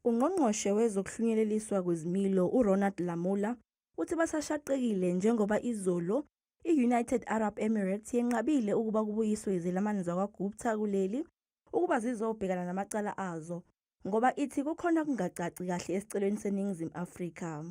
Ungqongqoshe wezokuhlunyeleliswa kwezimilo uRonald Lamola uthi basashaqekile njengoba izolo i-United Arab Emirates yenqabile ukuba kubuyiswe izelamani zakwaGupta kuleli ukuba zizobhekana namacala azo ngoba ithi kukhona okungacaci kahle esicelweni seNingizimu Afrika.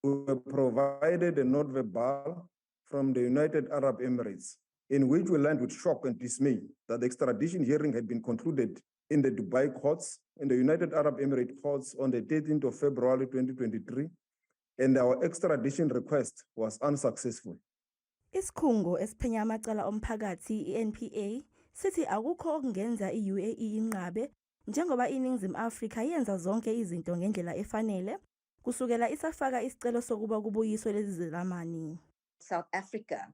We were provided a note verbale from the United Arab Emirates, in which we learned with shock and dismay that the extradition hearing had been concluded in the Dubai courts, in the United Arab Emirates courts on the 13th of February 2023, and our extradition request was unsuccessful. Isikhungo esiphenya amacala omphakathi i-NPA sithi akukho okungenza i-UAE inqabe njengoba iNingizimu Afrika yenza zonke izinto ngendlela efanele kusukela isafaka isicelo sokuba kubuyiswe lezi zelamani. South Africa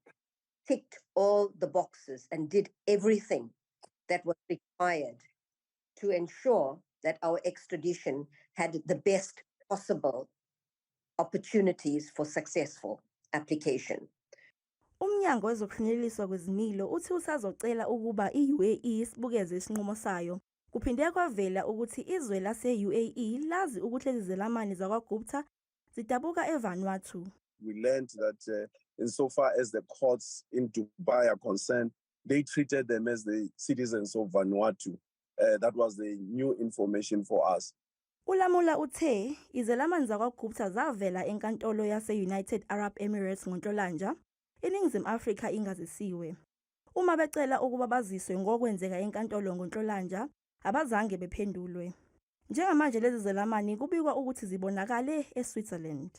ticked all the boxes and did everything that was required to ensure that our extradition had the best possible opportunities for successful application. Umnyango wezokuhlunyeleliswa kwezimilo uthi usazocela ukuba i-UAE isibukeze isinqumo sayo. Kuphinde kwavela ukuthi izwe lase-UAE lazi ukuthi lezi zelamani zakwaGupta zidabuka eVanuatu. We learned that insofar as the courts in Dubai are concerned, they treated them as the citizens of Vanuatu. That was the new information for us. ULamola uthe izelamani zakwaGupta zavela enkantolo yase-United Arab Emirates ngoNhlolanja, iNingizimu Afrika ingazisiwe. Uma becela ukuba baziswe ngokwenzeka enkantolo ngoNhlolanja, abazange bephendulwe. Njengamanje lezi zelamani kubikwa ukuthi zibonakale eSwitzerland.